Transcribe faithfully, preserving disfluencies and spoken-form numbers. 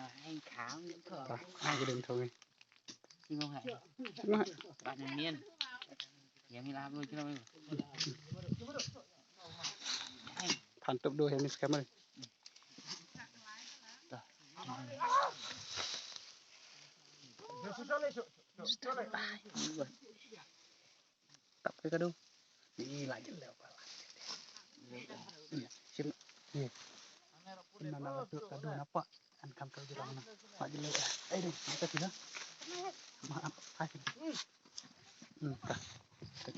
Ai, kham. Ta, ai, ka ding thong ni. Singong hai. Singong hai. Ba ni mien. Yang ni lah, belum kira, belum. Than tup do, yang ni scammer. Ta. Tap ka kadu. Ih, la jin leh pala. Sim. Ih. Ina na la tu kadu napa? An kam tu jirang na. La jin leh. Ai deh, kita sila. Maaf. Hai. Hmm, ka. Ka.